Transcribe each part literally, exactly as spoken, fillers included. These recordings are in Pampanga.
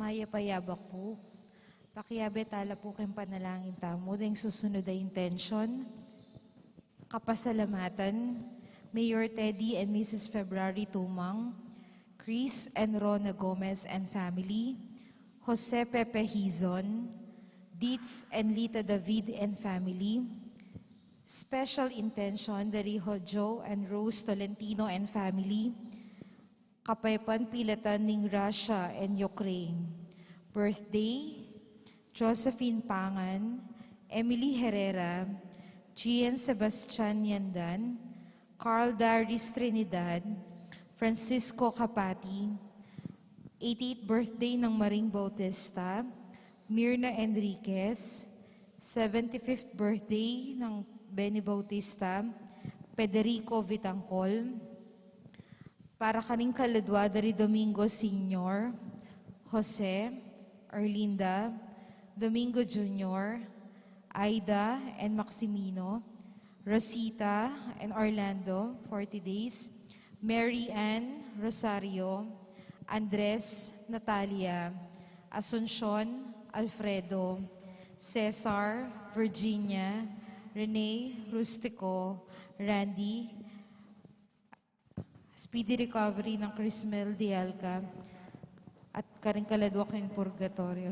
Mayap a yabak pu. Pakiabe tala pu king panalangin tamu deng susunod a intensyon. Kapasalamatan, Mayor Teddy and Missus February Tumang, Chris and Rona Gomez and family, Jose Pepe Hizon, Dietz and Lita David and family, special intention dari Joe and Rose Tolentino and family, kapayapan pilatan ning Russia and Ukraine. Birthday, Josephine Pangan, Emily Herrera, Gian Sebastian Yandan, Carl Darius Trinidad, Francisco Capati, eighty-eighth birthday ng Maring Bautista, Mirna Enriquez, seventy-fifth birthday ng Benny Bautista, Federico Vitangcol, para karing kaladwa dari Domingo Senior, Jose, Erlinda, Domingo Junior, Aida and Maximino, Rosita and Orlando, forty days, Mary Ann, Rosario, Andres, Natalia, Asuncion, Alfredo, Cesar, Virginia, Rene, Rustico, Randy, speedy recovery ng Crismel Dialca at karing kaladwa king purgatorio.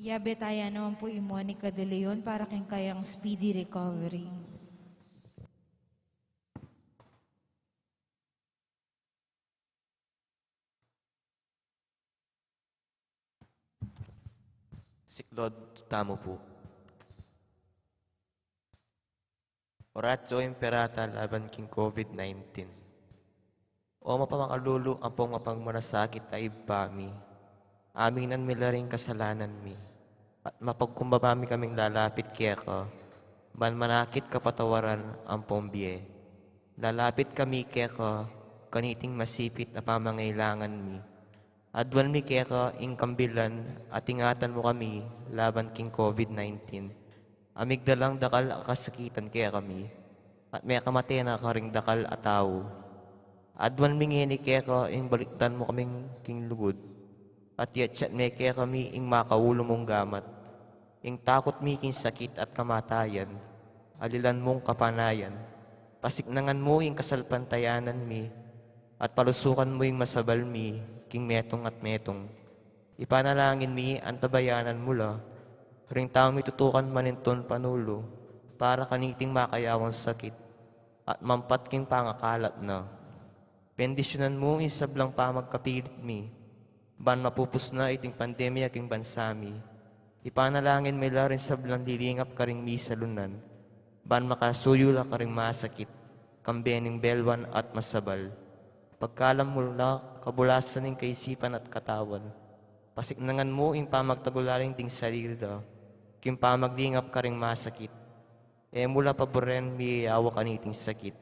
Yabe taya naman pu i Monica de Leon para king kayang speedy recovery. Siklod tamu pu. Oratio Imperata laban king COVID nineteen. O mapamakalulu ampong mapagmanasakit a Ibpa mi, aminan mi la ring kasalanan mi, at mapagkumbaba mi kaming lalapit keka, ban manakit kapatawaran ampong bie. Lalapit kami keka, kaniting masipit a pamangailangan mi. Aduan mi keka ing kambilan at ingatan mu kami laban king COVID nineteen. A migdalang dakal a kasakitan kekami, at mekamate na karing dakal a tau. Aduan mi ngeni keka ing balikdan mu kaming king lugud, at yatsat me kekami ing makaulu mung gamat. Ing takut mi king sakit at kamatayan, alilan mung kapanayan. Pasiknangan mu ing kasalpantayanan mi, at palusukan mu ing masabal mi king metung at metung. Ipanalangin mi antabayanan mu la ring taung mitutukan manintun panulu para kaniting makayawang sakit at mampat king pangakalat na. Bendisyunan mu ing sablang pamagkapilit mi, ban mapupus na iting pandemya king bansa mi. Ipanalangin mi la ring sablang lilingap karing misalunan, ban makasuyu la karing masakit, kambe ning belwan at masabal. Pagkalam mu la kabulasan ning kaisipan at katawan. Pasiknangan mu ing pamagtagulaling ding sarili da, king pamaglingap karing masakit. E mu la paburen miyawa kaniting sakit.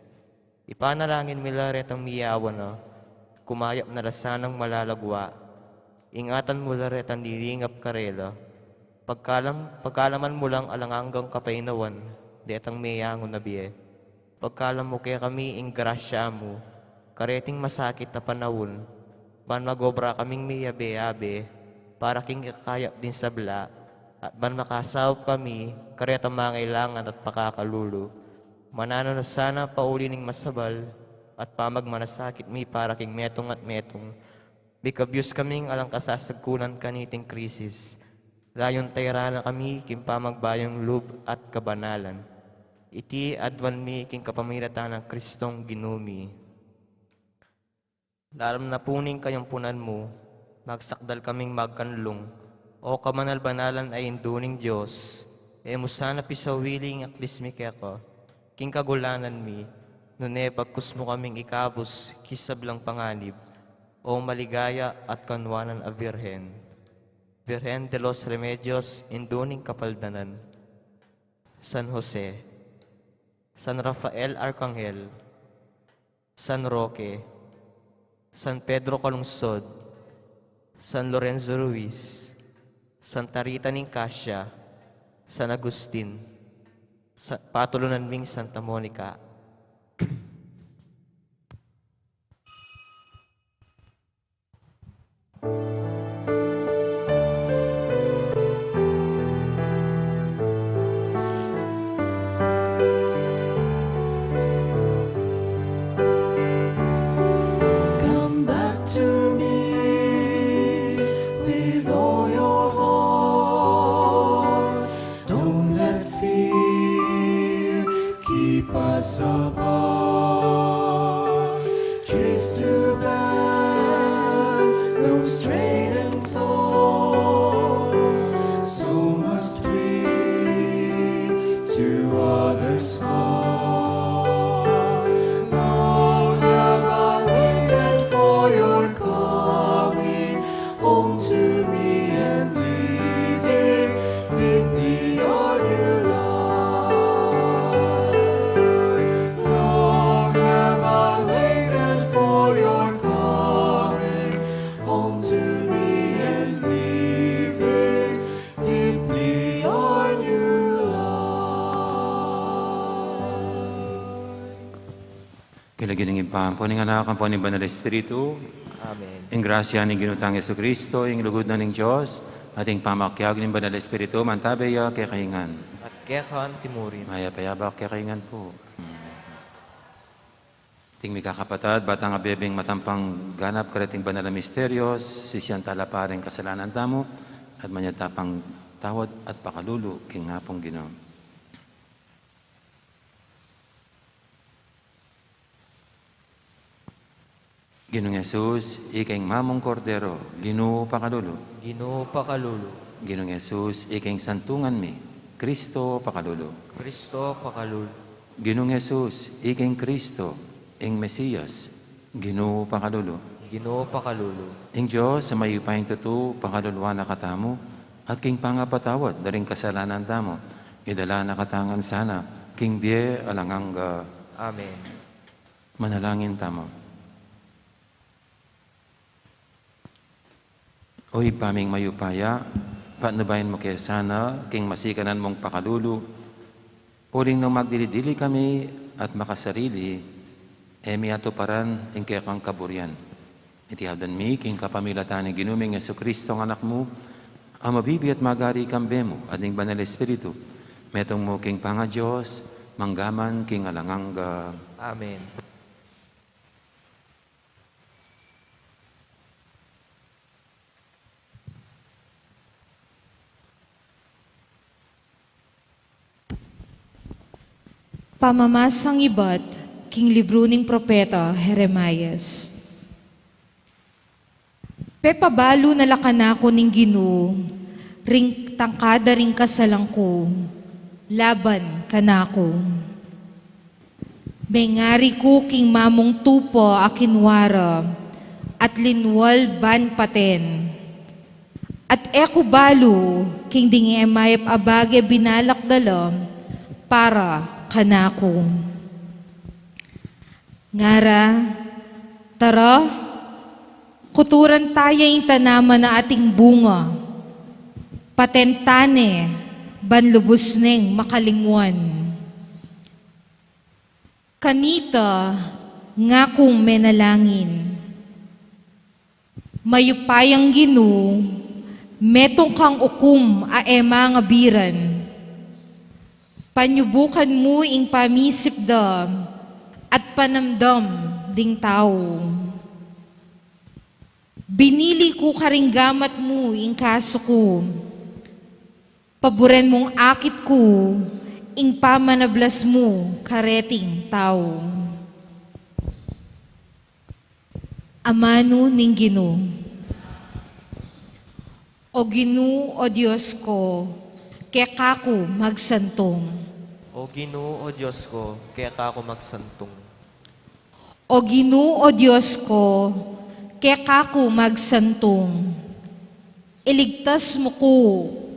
Ipanalangin mi la retang miyawa na, kumayap na la sanang malagwa. Ingatan mu la retang lilingap karela. Pagkalam-, pagkalaman mu lang alang anggang kapaynawan detang meyangu na bie. Pagkalam mu kekami ing grasya mu kareting masakit a panaun, ban mag-obra kaming miyabe-yabe para king ikakayap ding sabla, at ban makasaup kami karetang mangailangan at pakakalulu. Mananu na sana pauli ning masabal at pamagmanasakit mi para king metung at metung. Mikabyus kaming alang kasasagkulan kaniting krisis. Layun tayran na kami king pamagbayung lub at kabanalan. Iti aduan mi king kapamilatan nang Kristong Ginu mi. Lalam na pu ning kayampunan mu, magsakdal kaming magkanlung, O kabanal-banalan a Indu ning Dios, e mu sana pisawili ing aklis mi keka king kagulanan mi, nune bagkus mu kaming ikabus king sablang panganib, O maligaya at kanwanan a Birhen. Birhen de los Remedios, Indu ning Kapaldanan. San Jose, San Rafael Arkanghel, San Roque, San Pedro Calungsod, San Lorenzo Ruiz, Santa Rita ning Cascia, San Agustin, sa, patulunan ming Santa Monica. Come back to me with all your heart. Don't let fear keep us apart. Trees to bear, though straight and tall, so must we to others call. Long have I waited for your coming home to me and leaving deeply on your life. Long have I waited for your coming home to me and leaving deeply on your life. King lagyu ning Ibpa, ampo ning Anak, ampo ning Banal Espiritu. Amen. Ing grasya ning Ginu tang Jesucristo, ing lugud na ning Dios, at ing pamakiabe ning Banal Espiritu, mantabe ya kekayu ngan. At keka antimurin. Mayap a abak kekayu ngan pu. Ding mikakapatad, ba tang abebing matampang ganap kareting banal a misterios, sisian tala pa ring kasalanan tamu, at manyad ta pang tawad at pakalulu king Apung Ginu. Ginung Jesus, ika ing mamung Kordero, Ginu pakalulu. Ginu pakalulu. Ginung Jesus, ika ing santungan mi, Kristo pakalulu. Kristo pakalulu. Ginung Jesus, ika ing Kristo, ing Mesias, Ginu pakalulu. Ginu pakalulu. Ing Dios a mayupayang tutu, pakaluluan na katamu, at king pangapatawad da ring kasalanan tamu, idala na katamu ngan sana king bie alang angga. Amen. Manalangin tamu. O Ibpa ming mayupaya, patnubayan mu ke sana king masikanan mung pakalulu, uling nung magdili-dili kami at makasarili, e mi atuparan ing kekang kaburian. Iti aduan mi king kapamilatan ning Ginu ming Jesucristo a Anak mu, a mabibie at magari kambe mu at ning Banal Espiritu, metung mu king pangaDios, mangga man king alang angga. Amen. Pamamasang ibat king libru ning propeta Jeremias. Pepabalu na la kanaku ning Ginu ring tangkad da ring kasalan ku laban kanaku. Mengari ku king mamung tupa a kinua ra at linwal ban paten. At e ku balu king ding e mayap a bage binalak da la para kanaku. Ngara, tara, kuturan taya ing tanaman a ating bunga, paten ta ne ban lubus neng makalingwan. Kanita ngakung menalangin. Mayupayang Ginu, metung kang ukum a e mangabiran. Panyubukan mu ing pamisip da at panamdam ding tau. Binili ku karing gamat mu ing kasu ku. Paburen mung akit ku ing pamanablas mu kareting tau. Amanu ning Ginu. O Ginu, o Dios ku, keka ku magsantung. O Ginu, o Dios ku, keka ku magsantung. O Ginu, o Dios ku, keka ku magsantung. Iligtas mu ku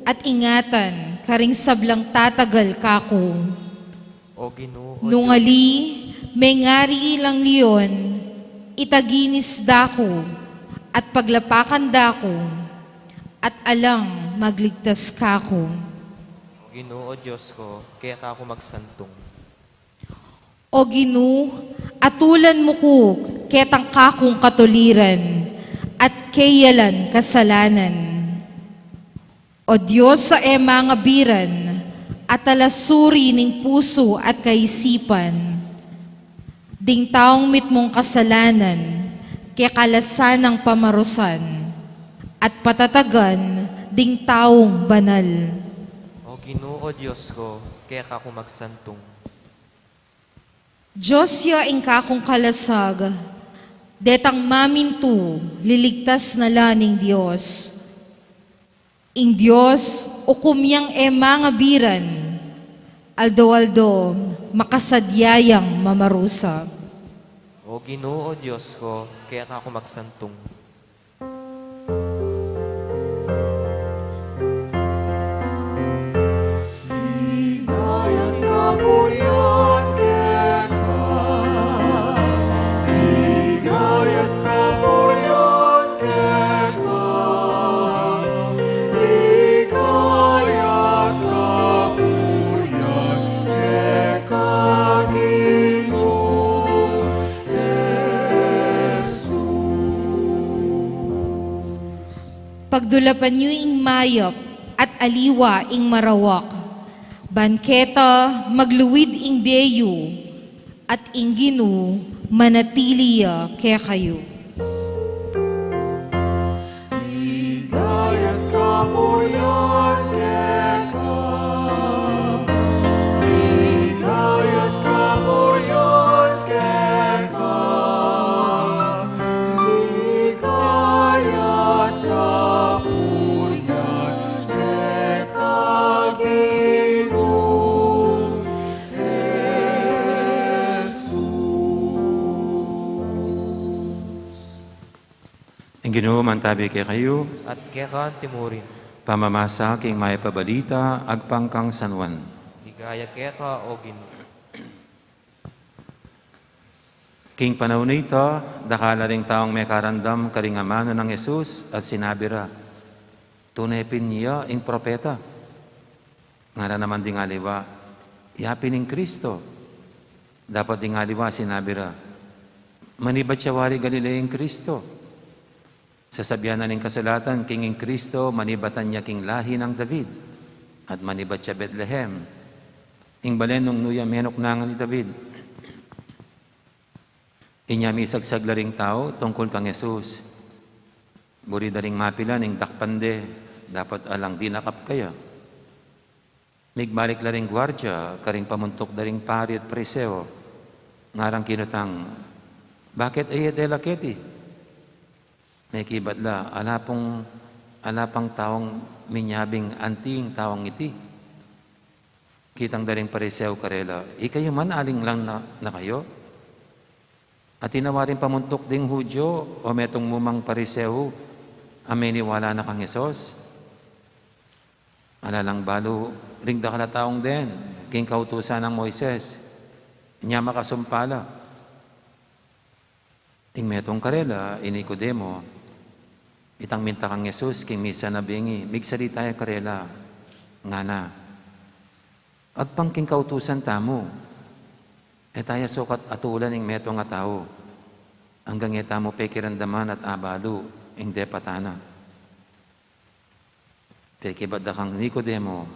at ingatan karing sablang tatagal kaku. O Ginu, o Nung Dios. Ali, mengari lang leon, itaginis da ku, at paglapakan da ku, at alang magligtas kaku. Ginu, o Dios ku, keka ku magsantung. O Ginu, atulan mu ku ketang kakung katuliran, at keyalan kasalanan. O Dios a e mangabiran, at alasuri ning pusu at kaisipan, ding taung mitmung kasalanan, kekalasan nang pamarusan, at patatagan ding taung banal. O Ginu, o Dios ku, keka ku magsantung. Dios ya ing kakung kalasag, detang mamintu, liligtas na la ning Dios. Ing Dios, ukum yang e mangabiran, aldo-aldo, makasadya yang mamarusa. O Ginu, o Dios ku, keka ku magsantung. Ligaya at kapurian keka. Ligaya at kapurian keka. Ligaya at kapurian keka, Ginu Jesus. Pagdulapan yu ing mayap at aliwa ing marawak, ban keta magluid ing bie yu, at ing Ginu manatili ya kekayu. Ligaya at kapurian keka. Ligaya at kapurian keka. Ligaya at kapurian keka, Ginu Jesus. Ing Ginu mantabi kekayu. At keka antimurin. Pamamasa king mayap a balita agpang kang San Juan. Ligaya keka, o Ginu. King panaun a ita, dakal la ring taung mekarandam karing amanu nang Jesus at sinabi ra, "Tune pin ya ing propeta." Ngara naman ding aliwa, "Ya pin ing Kristo." Dapot ding aliwa sinabi ra, "Manibat ya wari Galilea ing Kristo. Sasabian na ning kasulatan king ing Kristo manibatan ya king lahi nang David, at manibat ya Betlehem, ing balen nung nu ya menuknangan i David." Inya misagsag la ring tau tungkul kang Jesus. Buri da ring mapilan ing dakpan de, dapot alang dinakap kaya. Migbalik la ring guardia karing pamuntuk da ring pari at Pariseo. Ngarang kinutang, "Bakit e ye dela keti?" Mekibat la, "Ala pung, ala pang taung minyabing anti ing taung iti." Kitang da ring Pariseo karela, "Ikayu man aling lang na, na kayu? Atin na waring pamuntuk ding Judio o metung mu mang Pariseo a meniwala na kang Jesus?" Ala lang balu ring dakal a taung den king kautusan nang Moises, inya makasumpa la. Ing metung karela i Nicodemo, itang minta kang Jesus king misa na bengi, migsalita ya karela, ngana, "Agpang king kautusan tamu, e ta ya sukat atulan ing metung a tau, anggang e tamu pekiramdaman at abalu ing depatan na." Pekibat da kang Nicodemo,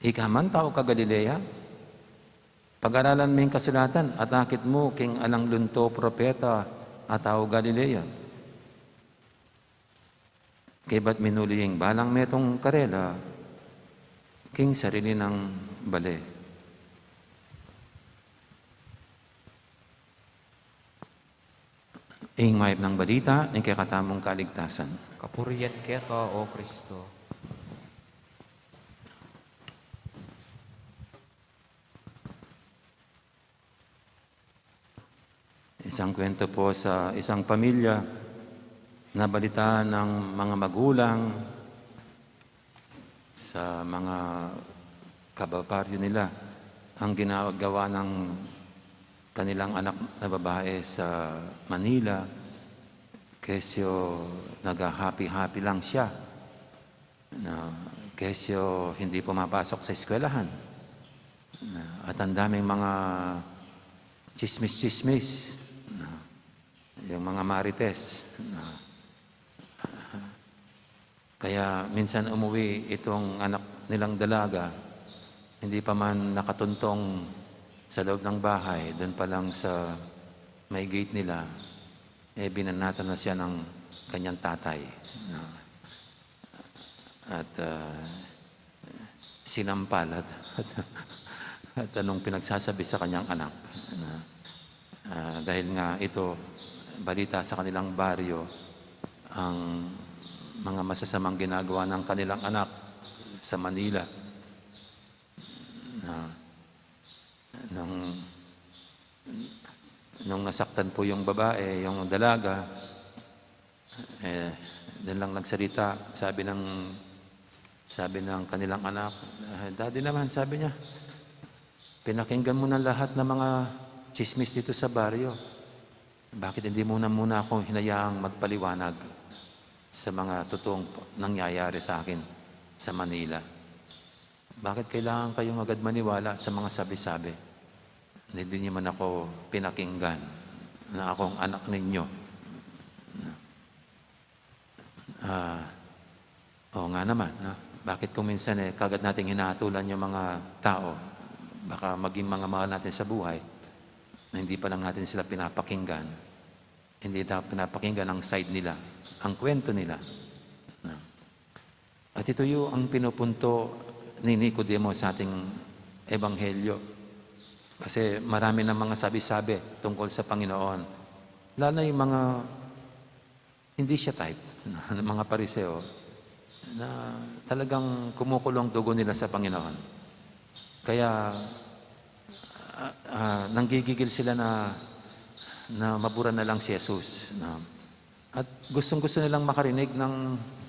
"Ika man tau ka Galilea? Pag-aralan me ing kasulatan at akit mu king alang lunto propeta a tau Galilea." Kaybat minuli ing balang metung karela king sarili nang bale. Ing mayap nang balita ning kekatamung kaligtasan. Kapurian keka, O Kristo. Isang kwento po sa isang pamilya, nabalitaan ng mga magulang sa mga kababaryo nila ang ginagawa ng kanilang anak na babae sa Manila, kesyo nagha-happy-happy lang siya na Kesyo hindi pumapasok sa eskwelahan. Na, at ang daming mga chismis-chismis. Na, yung mga marites. Na, kaya minsan umuwi itong anak nilang dalaga, hindi pa man nakatuntong sa loob ng bahay, doon pa lang sa may gate nila, eh, binanatan na siya ng kanyang tatay. Na, at, ah, sinampal at, at, at anong pinagsasabi sa kanyang anak. Na, ah, dahil nga ito, balita sa kanilang baryo, ang mga masasamang ginagawa ng kanilang anak sa Manila. Na, nung, nung nasaktan po yung babae, yung dalaga, eh, doon lang nagsalita. Sabi ng, sabi ng kanilang anak, "Ah, Daddy naman," sabi niya, "pinakinggan mo na lahat ng mga chismis dito sa baryo. Bakit hindi mo na muna akong hinayaang magpaliwanag sa mga totoong nangyayari sa akin sa Manila? Bakit kailangan kayong agad maniwala sa mga sabi-sabi? Hindi niyo man ako pinakinggan na akong anak ninyo." Ah, oo nga naman, no? Bakit kung minsan, eh, kagad nating hinahatulan yung mga tao, baka maging mga mahal natin sa buhay, na hindi pa lang natin sila pinapakinggan, hindi na pinapakinggan ang side nila, ang kwento nila. No? At ito yung ang pinupunto ni Nicodemo sa ating ebanghelyo. Kasi marami ng mga sabi-sabi tungkol sa Panginoon. Lalo na yung mga hindi siya type ng mga Pariseo na talagang kumukulo ang dugo nila sa Panginoon. Kaya, ah, ah, nanggigigil sila na, na mabura na lang si Jesus, na, at gustong-gusto nilang makarinig ng,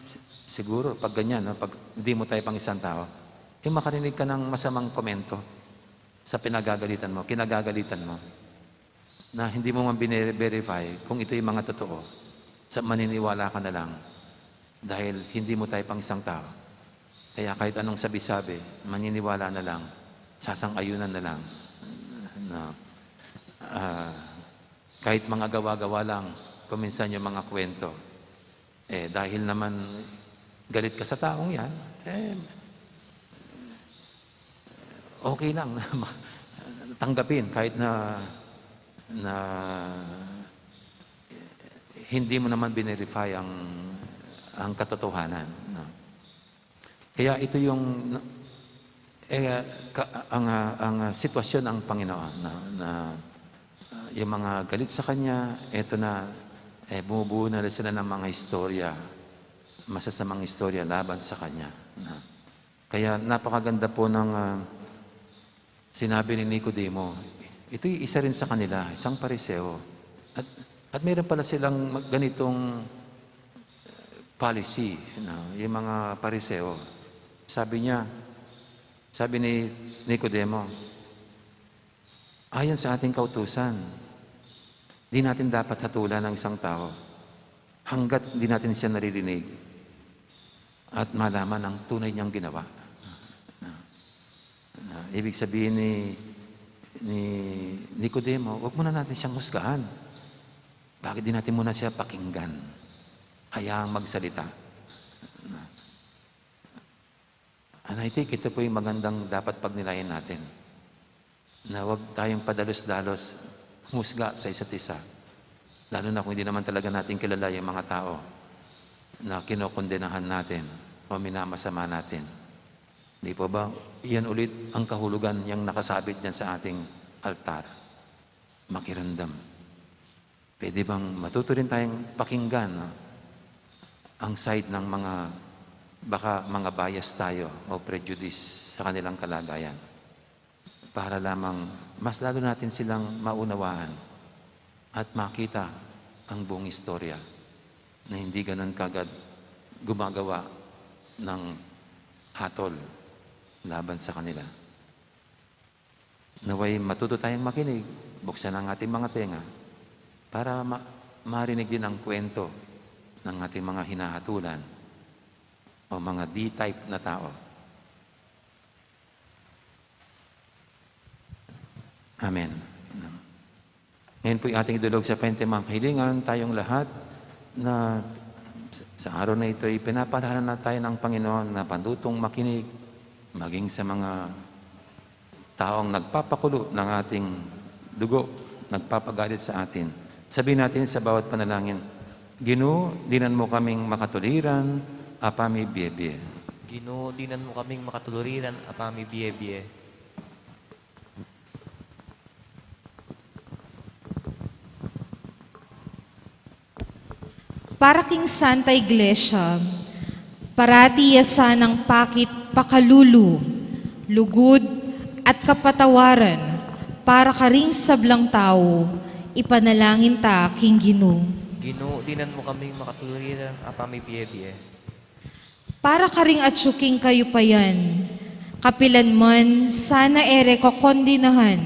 si-, siguro, pag ganyan, no, pag hindi mo type ang isang tao, yung makarinig ka ng masamang komento sa pinagagalitan mo, kinagagalitan mo, na hindi mo man bine-verify kung ito yung mga totoo. Sa maniniwala ka na lang dahil hindi mo type ang isang tao. Kaya kahit anong sabi-sabi, maniniwala na lang, sasang-ayunan na lang. Na, ah, kahit mga gawa-gawa lang, kung minsan yung mga kwento. Eh, dahil naman galit ka sa taong yan, eh, okay lang na ma-, tanggapin kahit na, na hindi mo naman binerify ang, ang katotohanan, no? Kaya ito yung, eh, ka-, ang, ah, ang, ah, sitwasyon ng Panginoon na, na, ah, yung mga galit sa kanya, eto na, eh, bumubuo na rin sila ng mga istorya, masasamang istorya laban sa kanya, no? Kaya napakaganda po ng, ah, sinabi ni Nicodemo. Ito'y isa rin sa kanila, isang Pariseo. At, at meron pala silang mag-, ganitong policy, no? Yung mga Pariseo. Sabi niya, sabi ni Nicodemo, "Ayon sa ating kautusan, di natin dapat hatulan ang isang tao hanggat di natin siya naririnig at malaman ang tunay niyang ginawa." Na, na, ibig sabihin ni, ni Nicodemo, "Wag muna natin siyang husgahan. Bakit di natin muna siya pakinggan? Hayaang magsalita." Na, and I think ito po yung magandang dapat pagnilayan natin, na wag tayong padalos-dalos humusga sa isa't isa, lalo na kung hindi naman talaga natin kilala yung mga tao na kinokondenahan natin o minamasama natin. Di po ba? Iyan ulit ang kahulugan niyang nakasabit diyan sa ating altar. Makiramdam. Pwede bang matuto rin tayong pakinggan, no, ang side ng mga, baka mga bias tayo o prejudice sa kanilang kalagayan, para lamang mas lalo natin silang maunawaan at makita ang buong istorya, na hindi ganun kagad gumagawa ng hatol laban sa kanila. Naway matuto tayong makinig, buksan ang ating mga tenga para ma-, marinig din ang kwento ng ating mga hinahatulan. o mga D-type na tao. Amen. Ngayon po'y ating idulog sa pente mga kahilingan, tayong lahat na sa, sa araw na ito ay pinapadala na tayo ng Panginoon na panutong makinig, maging sa mga taong nagpapakulo ng ating dugo, nagpapagalit sa atin. Sabihin natin sa bawat panalangin, "Ginu, dinan mo kaming makatuliran, apa mi bie-bie." Ginu, dinan mo kaming makatuluran, apa mi bie-bie. Para king Santa Iglesia, parati ya sanang pakit pakalulu, lugud, at kapatawaran para karing sablang tau, ipanalangin ta king Ginu. Ginu, dinan mo kaming makatuluran, apa mi bie-bie. Para karing atyu king kayupayan, kapilan man sana e re kokondenahan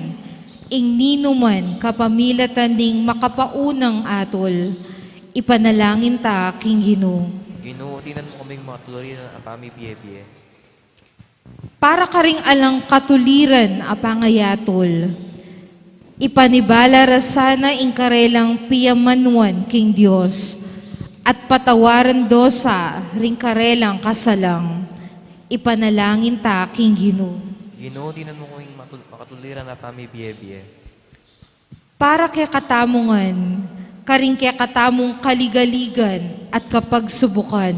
ing ninuman kapamilatan ning makapaunang atul, ipanalangin ta king Ginu. Ginu, dinan mo kaming makatuluran, apa mi bie-bie. Para karing alang katuliran a pangayatul, ipanibala ra sana ing karelang piyamanwan king Dios, at patawaran do sa ring karelang kasalang, ipanalangin ta king Ginu. Ginu, dinan mo kaming matul-, makatuliran, apa mi bie-bie. Para kekatamu ngan, karing kekatamung kaligaligan at kapagsubukan,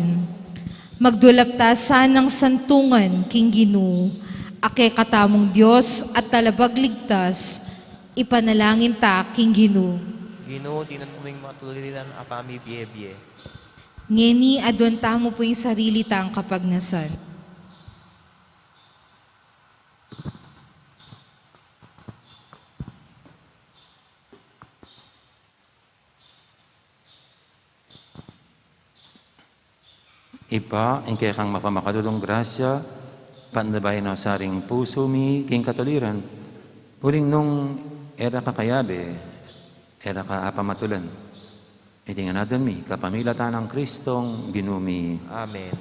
magdulap ta sanang santungan king Ginu, a kekatamung Dios at Talabagligtas, ipanalangin ta king Ginu. Ginu, dinan mo kaming makatuluran, apa mi bie-bie. Ngeni, aduan tamu pu ing sarili tang kapagnasan. Ibpa, ing kekang mapamakalulung grasya, patnubayan no sa ring pusu mi king katuliran, uling nung e ra ka kayabe, e ra ka apamatulan. Iti ngan aduan mi kapamilatan nang Kristong Ginu mi. Amen.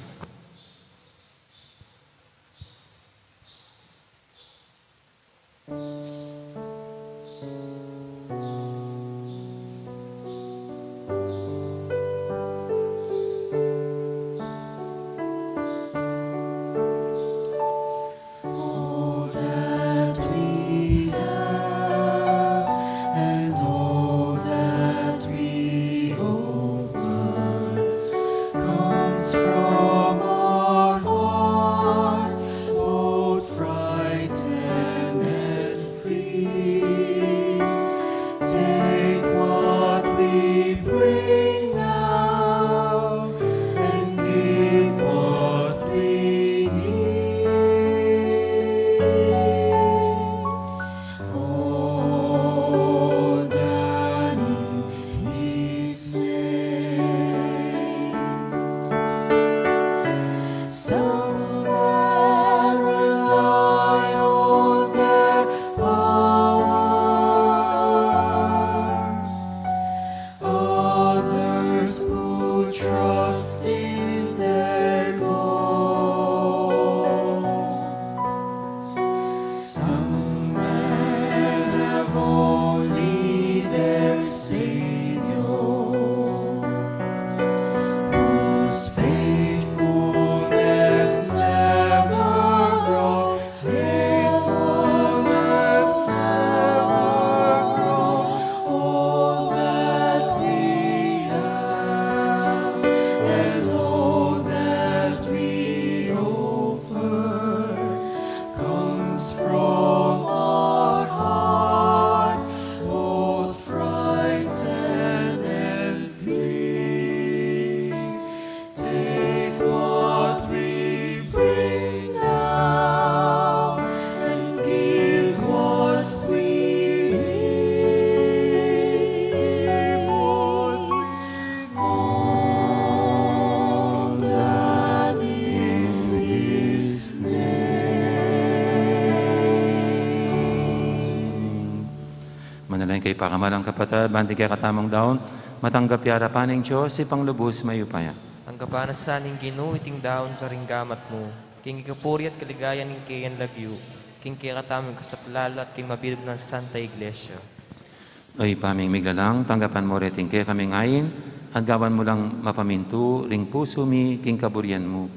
All that we have and all that we offer comes from our hearts, both frightened and free. Take what we bring now and give what we need. All done in His name. Some men rely on their power, others put trust in their gold. Some men have only their Savior, whose faithfulness never grows, faithfulness never grows. All that we have and all that we offer comes from our heart, both frightened and free. Take what we bring now and give what we need. All done in His name. Manalangin kayu, pakamalan kung kapatad, ban king kekatamung daun, matanggap ya ing arapan ning Dios, Ibpang lubus mayupaya. Ang Kapanasan ning Ginu iting daun karing gamat mu, king ikapuri at kaligayan ning keyang lagyu, king kekatamung kasaplalan at king mabilug nang Santa Iglesia. O Ibpa ming miglalang, tanggapan mu reting kekaming ain, at gawan mu lang mapamintu ring pusu mi king kaburian mu.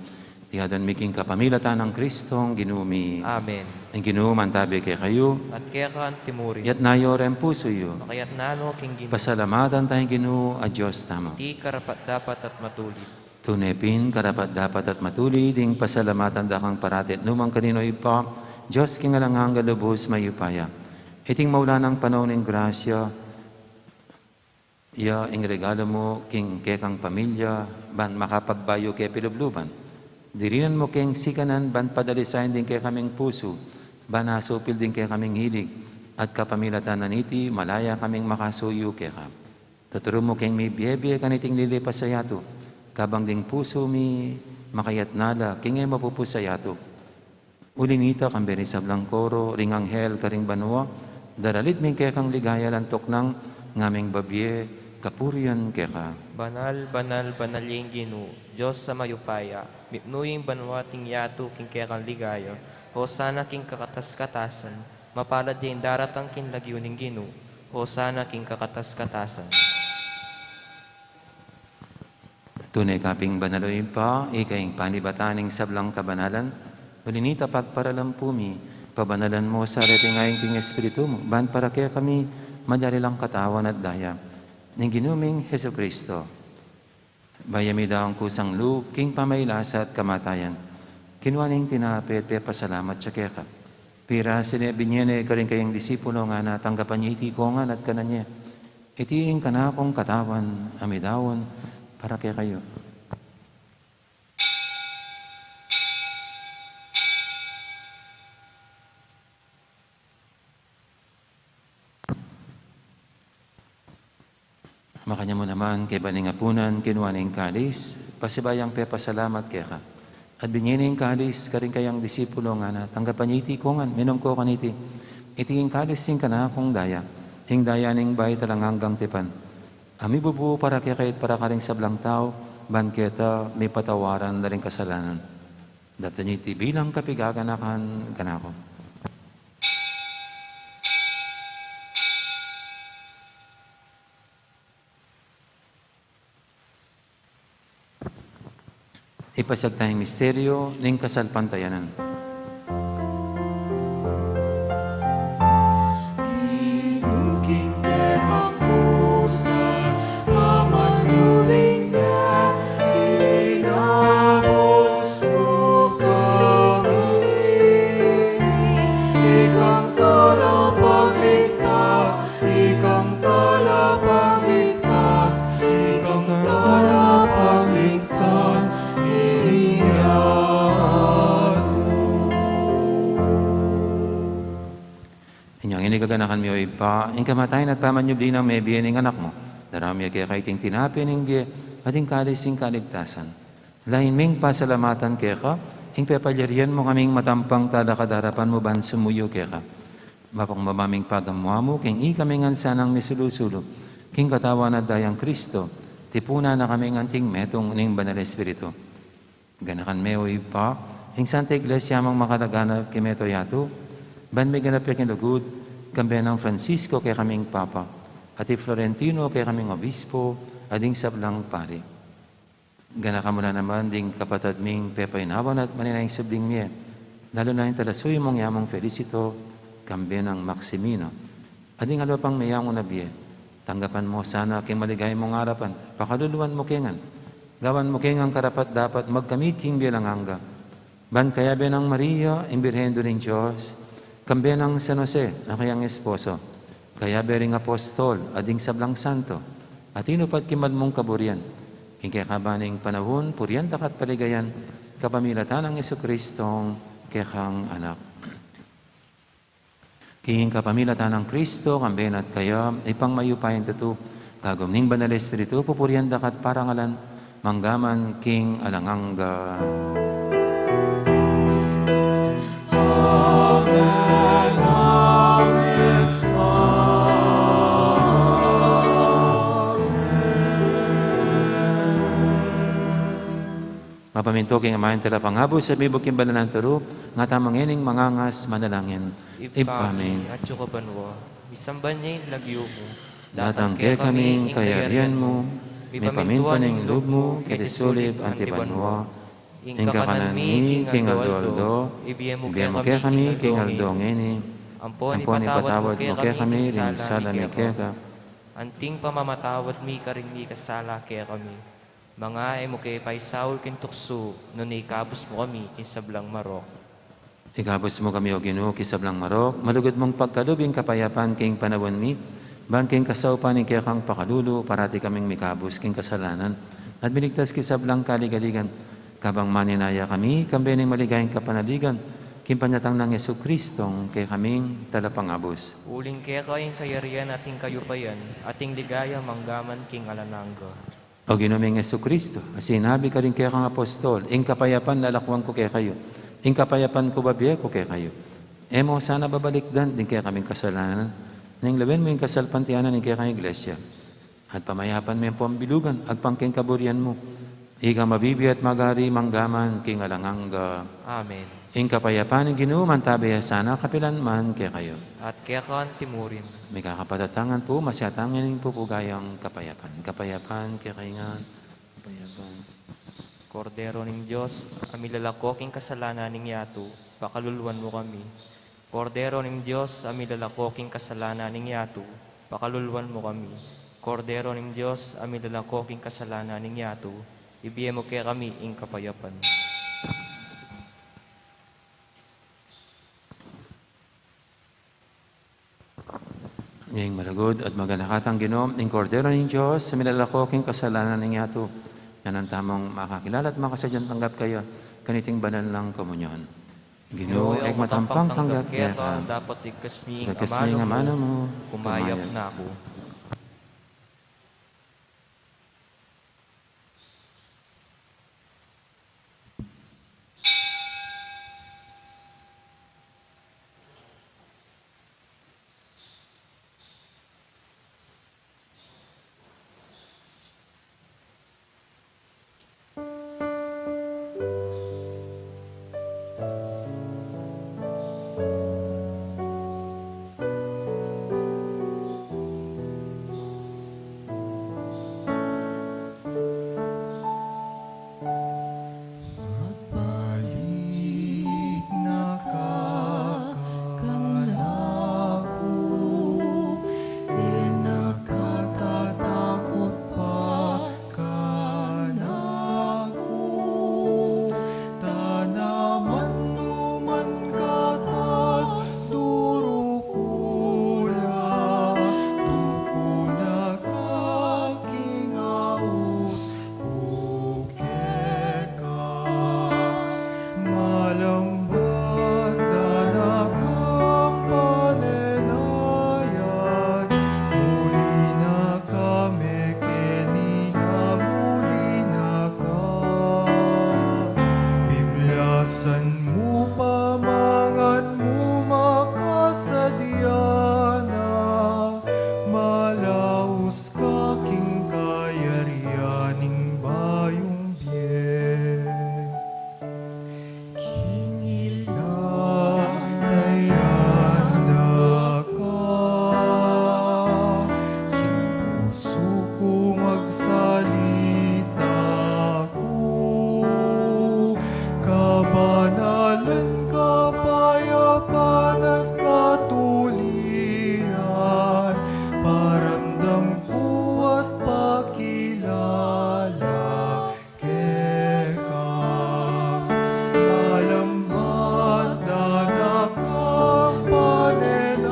Iti adwan mi king kapamilatan nang Kristong Ginu mi. Amen. Ing Ginu mantabi kekayu. At keka antimurin. Iyatas yu reng pusu yu. Makayatas no king Ginu. Pasalamatan taya ing Ginu a Dios tamu. Iti karapat-dapat at matulid. Tune pin karapat-dapat at matulid ing pasalamatan da kang parati at nu man karin, o Ibpa, Dios king alang angga, lubus mayupaya. Iting maulagang panaun ning grasya ya ing regalu mu king kekang pamilya, ban makapagbayu ke pilubluban. Dirinan mu keng sikanan ban padalisayan ding kekaming pusu, ban asupil ding kekaming hilig, at kapamilatan na niti malaya kaming makasuyu keka. Tuturu mu keng mibie-bie kaniting lilipas a yatu, kabang ding pusu mi makayatas na la king e mapupus a yatu. Uli nita, kambe ring sablang koro ring anghel karing banua, daralit mi ing kekang ligaya, lantuk nang ngaming babie kapurian keka. Banal, banal, banal ya ing Ginu, Dios a mayupaya, mipnu ya ing banua at ing yatu king kekang ligaya. Hosana king kakatas-katasan, mapalad ya ing daratang king lagyu ning Ginu. Hosana king kakatas-katasan. Tune ka pin banal, o Ibpa, ika ing panibatan ning sablang kabanalan. Uli nita pagparalan pu mi, pabanalan mu sa reting ain king Espiritu mu, ban para kekami madali lang katawan at daya ning Ginu ming Jesucristo. Bayu ya midaun kusang lub king pamailasa at kamatayan, kinua ne ing tinape at pepasalamat ya keka. Pirasu ne, binie ne karing kayang disipulo, ngana, tanggapan ye iti kongan at kanan ye. Iti ing kanakung katawan a midaun para kekayu. Makanyan mu naman, kaybat ning apunan, kinua ne ing kalis, pasibayu yang pepasalamat keka. At binie ne ing kalis karing kayang disipulo, ngana, tanggapan ye iti kongan, minum ko kaniti. Iti ing kalis ning kanakung daya, ing daya ning bayu at alang anggang tipan, a mibubu para kekayu at para karing sablang tau, ban keta mipatawaran da ring kasalanan. Daptan ye iti bilang kapigaganakan kanaku. Ipasiag taya ing misteryu ning kasalpantayanan. King kekang kusa, amanyubling na, inabus mu kami. Ikang talapagligtas, ikang talapagligtas, ikang talapagligtas, iyatu. Inyang ini gaganakan mi, o Ibpa, ing kamatayan at pamanyubli nang mebie ning Anak mu. Daraun mi keka iting tinape ning bie at ing kalis ning kaligtasan. Lain ming pasalamatan keka ing pepalyarian mu kaming matampang talakad king arapan mu ban sumuyu keka. Mapakung maming pagamu-amu king ikami ngan sanang misulu-sulu king katawan at dayang Kristo, tipunan na kaming anting metung ning Banal Espiritu. Ganakan me, o Ibpa, ing Santa Iglesia mung makalaganap king mabilug a yatu, ban miganap ya king lugud, kambe nang Francisco kekaming Papa, at i Florentino kekaming Obispo, at ding sablang pari. Ganakan mu la naman ding kapatad ming pepainawan at maninayang subling mie, lalu na ing talasuyu mung yamung Felicito, kambe nang Maximino, at ding aliwa pang meyangu na bie. Tanggapan mu sana king maligaya mung arapan, pakaluluan mu ke ngan, gawan mu ke ngan karapat-dapat magkamit king bie alang angga. Ban kayabe nang Maria, ing Birhen Indu ning Dios, kambe nang San Jose, a kayang esposo, kayabe ring apostol, at ding sablang santo, a tinupad king mal mung kaburian, king kekaban ning panaun, purian da ka at paligayan, kapamilatan nang Jesucristong kekang Anak. King kapamilatan nang Kristo, kambe na at kaya, Ibpang mayupayang tutu, kagum ning Banal Espiritu, pupurian da ka at parangalan, mangga man king alang angga. Amen, amen, amen. Pamintu king Ama, ing Talapangabus, at mibug king banal a turu, nga tamu ngening mangangas manalangin. Ibpa mi, atsu ka banua, misamban ya ing lagyu mu, datang kekami ing kayarian mu, mipamintuan ing lub mu, keti sulip anti banua. Ing kakanan mi king aldo-aldo, ibie mu kekami king aldo ngeni. Ampon ipatawad mu kekami ring sala mi keka, anting pamamatawad mi karing mikasala kekami. Manga e mu ke paisaul king tuksu, nune ikabus mu kami king sablang marok. Ikabus mu kami, O Ginu, king sablang marok, malugud mung pagkalub ing kapayapan king panaun mi, ban king kasaupan ning kekang pakalulu, parati kaming mikabus king kasalanan, at miligtas king sablang kaligaligan, kabang maninaya kami, kambe ning maligayang kapanaligan, king panyatang nang Jesucristong kekaming Talapangabus. Uling keka ing kayarian at ing kayupayan, at ing ligaya manggaman king alang angga. O Ginu ming Jesucristo, a sinabi karing kekang apostol, ing kapayapan lalakwan ku kekayu, ing kapayapan ku babie ku kekayu. E mu sana babalikdan ding kekaming kasalanan, nune lawen mu ing kasalpantayanan ning kekang Iglesia, at pamayapan me ampon bilugan agpang king kaburian mu. Ika a mabibie at magari manggaman king alang angga. Amen. Ing kapayapan ning Ginu mantabe ya sana kapilan man kekayu. At keka antimurin. Mikakapatad tang pu, masyatang ining pupugayang kapayapan. Kapayapan kekayu ngan. Kapayapan. Kordero ning Dios, a milalako king kasalanan ning yatu, pakaluluan mu kami. Kordero ning Dios, a milalako king kasalanan ning yatu, pakaluluan mu kami. Kordero ning Dios, a milalako king kasalanan ning yatu, ibie mu kekami ing kapayapan. Ing malugud at maganaka tang Ginu, ing Kordero ning Dios, a milalako king kasalanan ning yatu. Nanu tamung makakilala at makasadyang tanggap kaya kaniting banal nang komunyon. Ginu, e ku matampang tanggap keka, dapot igkas mi ing amanu mu, kumayap na ku. Magbalik na ka kanaku, e na ka tatatakut pa kanaku. Tanaman nu man ka tas duruk ku la, tukun na ka king aus ku keka. Malambat da na kang panenayan, muli na ka mekeni na muli na ka. Biblasan mu pa mangan mu makasadya na, malaus ka king kayarian ning bayung bie. King ila tairan da ka, king pusu ku magsalita ku, kabanalan, kapayapan at katuliran, paramdam ku at pakilala keka. Malambat da na kang panenayan,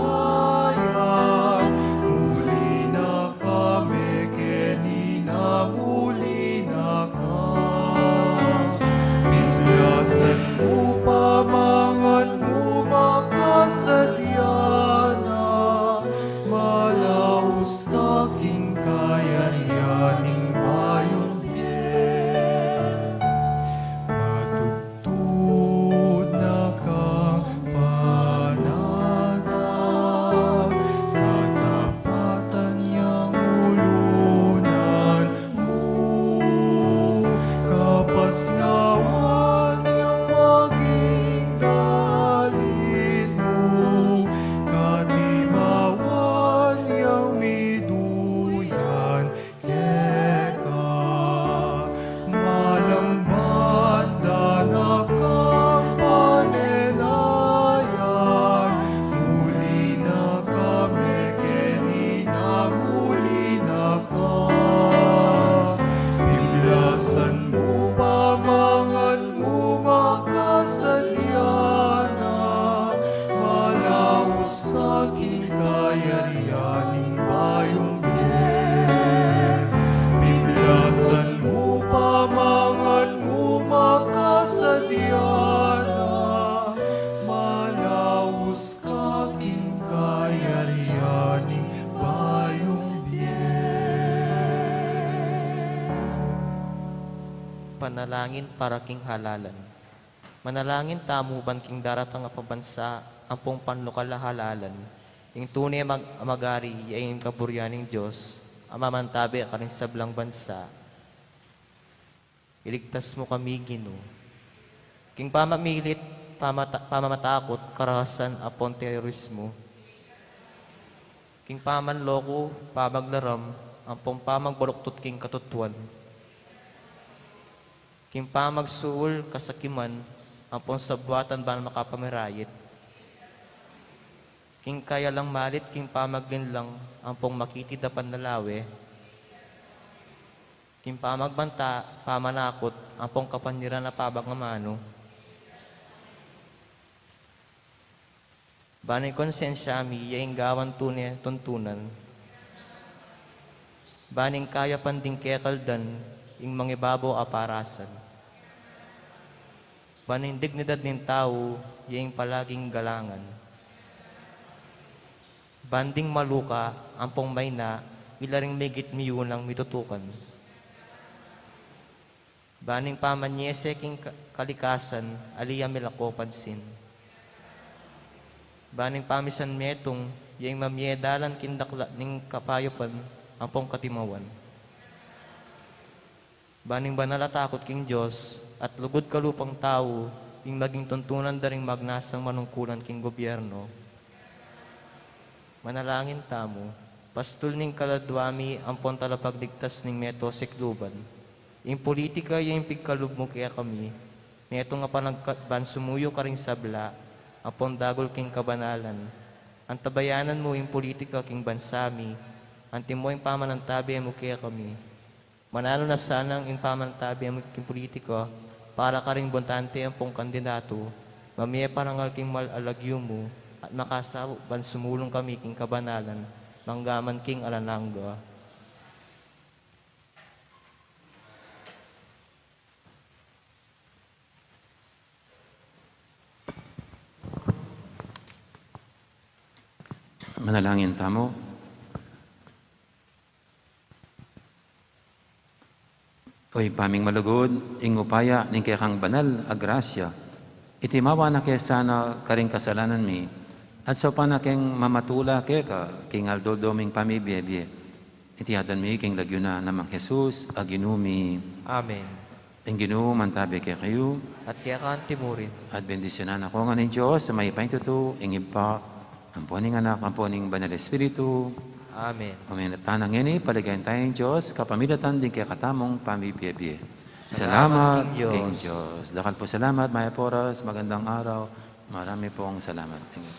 muli na ka mekeni na muli na ka. Biblasan mu pa mangan mu makasadya na, malaus ka king kayarian ning bayung bie. Matudtud na kang panatag, katapatan yang ulunan mu, kapas nga Panalangin para king halalan. Manalangin tamu ban king daratang a pambansa ampong panlokal a halalan, ing tune mag-, a mag-ari ya ing kaburian ning Dios a mamantabe karing sablang bansa. Iligtas mu kami, Ginu, king pamamilit, pamata-, pamamatakut, karahasan, ampong terorismu, king pamanloko, pamaglaram, ampong pamagbaluktut king katutuan, king pamagsuul, kasakiman, ampong sabwatan ban makapamirayit, king kayalang malit, king pamaglinlang, ampong makitid a panlalawe, king pamagbanta, pamanakut, ampong kapanyaran a pamangamanu. Ban ing konsensya mi ya ing gawan tune tuntunan. Ban ing kayapan ding kekaldan ing mangibabaw a parasan. Ban ing dignidad ning tau ya ing palaging galangan. Ban ding maluka ampong maina, ila ring migit miyunang mitutukan. Ban ing pamanyese king ka-, kalikasan, ali ya milako pansin. Ban ing pamisan metung, ya ing mamie dalan king dakla ning kapayapan ampong katimawan. Ban ing banal a takut king Dios, at lugud kalupang tau, ing maging tuntunan da ring magnasang manungkulan king gobyerno. Manalangin tamu. Pastul ning kaladua mi ampong talapagligtas ning meto sikluban. Ing politika ya ing pigkalub mu kekami, metung a panagkat ban sumuyu karing sabla, ampong dagul king kabanalan. Antabayanan mu ing politika king bansa mi, antimo ing pamanantabe mu kekami. Mananu na sanang ing pamantabe mu king politika para karing botante ampong kandidatu, mamie parangal king mal a lagyu mu, at makasaup ban sumulung kami king kabanalan, manggaman king alang angga. Manalangin tamu. O Ibpa ming malugud, ing upaya ning kekang banal a grasya, itimawa na ke sana karing kasalanan mi, at saupan na keng mamatula keka king aldo-aldo ming pamibie-bie. Iti aduan mi king lagyu na nang Jesus a Ginu mi. Amen. Ing Ginu mantabe kekayu. At keka antimurin. At bendisyunan na kayu ngan ning Dios a mayupaya king tutu, ing Ibpa, ampo ning Anak, ampo ning Banal Espiritu. Amen. Ume na tana ngeni, paligayan taya ing Dios kapamilatan ding kekatamung pamibie-bie. Salamat king Dios. Dakal pung salamat, mayap a oras, magandang araw. Marami pong salamat. Thank you.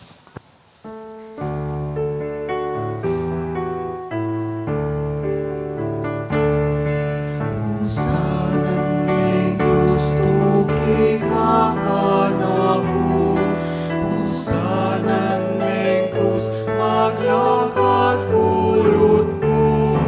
Pusanan ning krus tuki ka kanaku, pusanan ning krus maglakat kulut ku,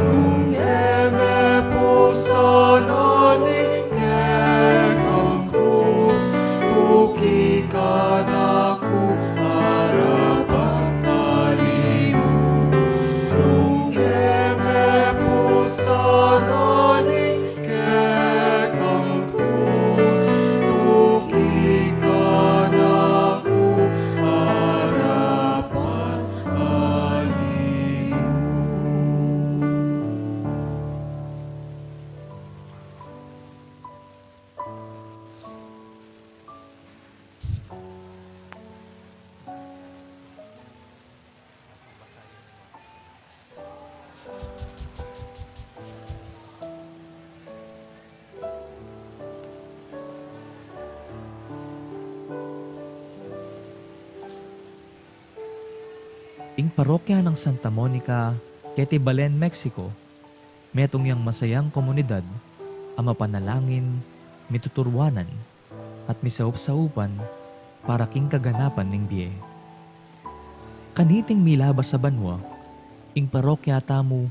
nung e me pusanan ing kekang krus tuki kanaku, arapat ali mu, nung e me pusanan ing kekang krus tuki kanaku, arapat ali mu. Ing parokya nang Santa Monica, keti Belen, Mexico, metung yang masayang komunidad a mapanalangin, mituturwanan, at misaup-saupan para king kaganapan ning bie. Kaniting milabas a banua, ing parokya tamu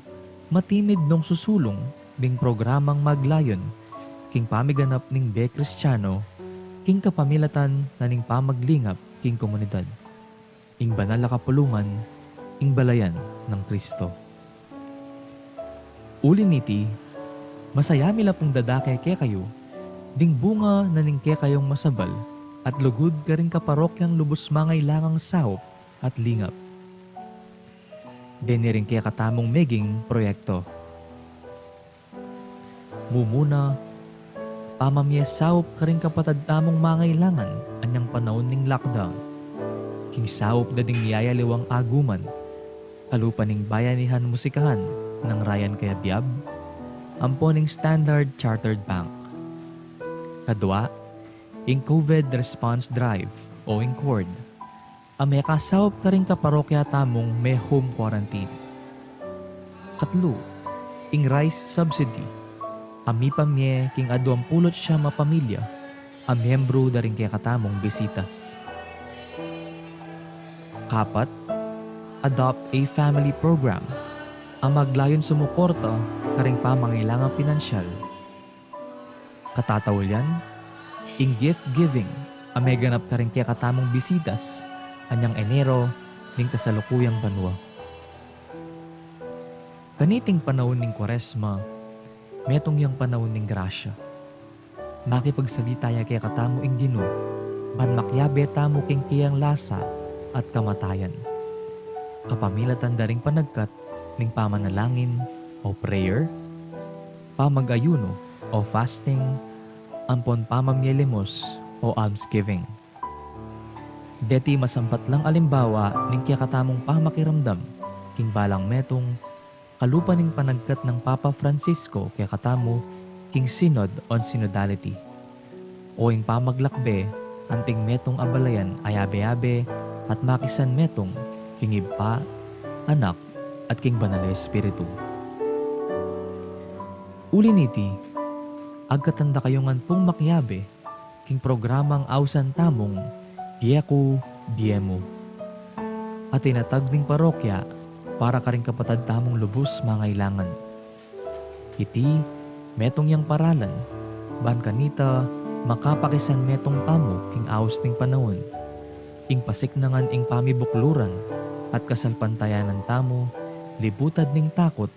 matimid nong susulung ding programang maglayun king pamiganap ning bie Kristiano king kapamilatan na ning pamaglingap king komunidad. Ing banal a kapulungan, ing balayan nang Kristo. Uli niti, Masaya mi la pung dadake kekayu ding bunga na ning kekayung masabal at lugud karing kaparokyang lubus mangailangang saup at lingap. Deni ring kekatamung meging proyekto. Mumuna, pamamie saup karing kapatad tamung mangailangan anyang panaun ning lockdown. King saup da ding miyayaliwang aguman, kalupa ning Bayanihan Musikahan nang Ryan Cayabyab, ampo ning Standard Chartered Bank. Kadua, ing COVID Response Drive o ing cord, a mekasaup karing kaparokya tamung me-home quarantine. Katlu, ing rice subsidy, a mipamie king aduang pulu't siyam a pamilya a miyembru da ring kekatamung Bisitas. Kapat, Adopt a Family Program, a maglayun sumuporta karing pamangailangang pinansyal. Katataulyan, ing gift giving a meganap karing kekatamung Bisitas anyang Enero ning kasalukuyang banua. Kaniting panaun ning Kuaresma, metung yang panaun ning grasya. Makipagsalita ya kekatamu ing Ginu, ban makiabe tamu king keyang lasa at kamatayan, kapamilatan da ring panagkat ning pamanalangin o prayer, pamag-ayuno o fasting, ampon pamamie limos o almsgiving. Deti masampat lang alimbawa ning kekatamung pamakiramdam king balang metung, kalupa ning panagkat nang Papa Francisco kekatamu king Synod on Synodality, o ing pamaglakbe anting metung a balayan a yabe-yabe at makisan metung king Ibpa, Anak, at king Banal a Espiritu. Uli niti, agkatan da kayu ngan pung makiabe king programang ausan tamung Bie Ku, Bie Mu, a tinatag ning parokya para karing kapatad tamung lubus mangailangan. Iti metung yang paralan ban kanita makapakisan metung tamu king aus ning panaun, ing pasiknangan ing pamibukluran at kasalpantayanan tamu libutad ning takut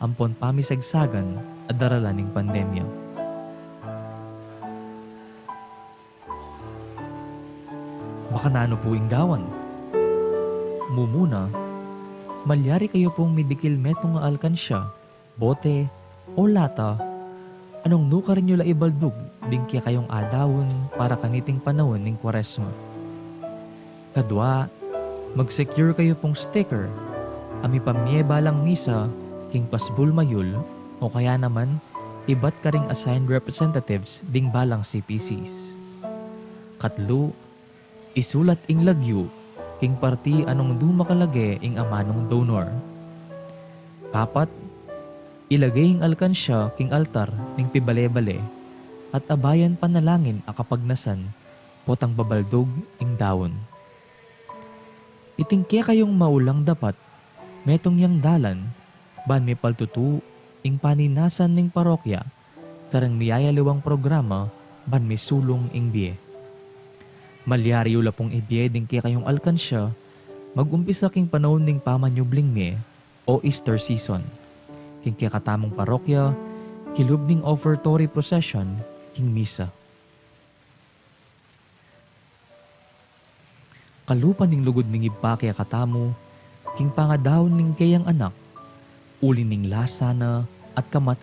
ampon pamisagsagan a daralan ning pandemya. Makananu pu ing gawan? Mumuna, malyari kayu pung midikil metung a alkansya, bote, o lata, a nung nukarin yu la ibaldug ding kekayung adaun para kaniting panaun ning Kuaresma. Kadua, mag-secure kayu pung sticker a mipamie balang misa king pasbul mayul o kaya naman ibat karing assigned representatives ding balang C P Cs. Katlu, isulat ing lagyu king parti a nung dumakalage ing amanung donor. Kapat, ilage ing alkansya king altar ning pibale-bale at abayan panalangin a kapagnasan potang babaldug ing daun. Iting kekayung maulang dapat metung yang dalan ban mipaltutu ing paninasan ning parokya kareng miyayaliwang programa ban misulung ing bie. Malyari yu la pung ibie ding kekayung alkansya mag-umpisa king panaun ning pamanyubling mie o Easter season king kekatamung parokya kilub ning offertory procession king misa. Kalupa ning lugud ning Ibpa kekatamu king pangadaun ning keyang Anak, uli ning lasa na at kamat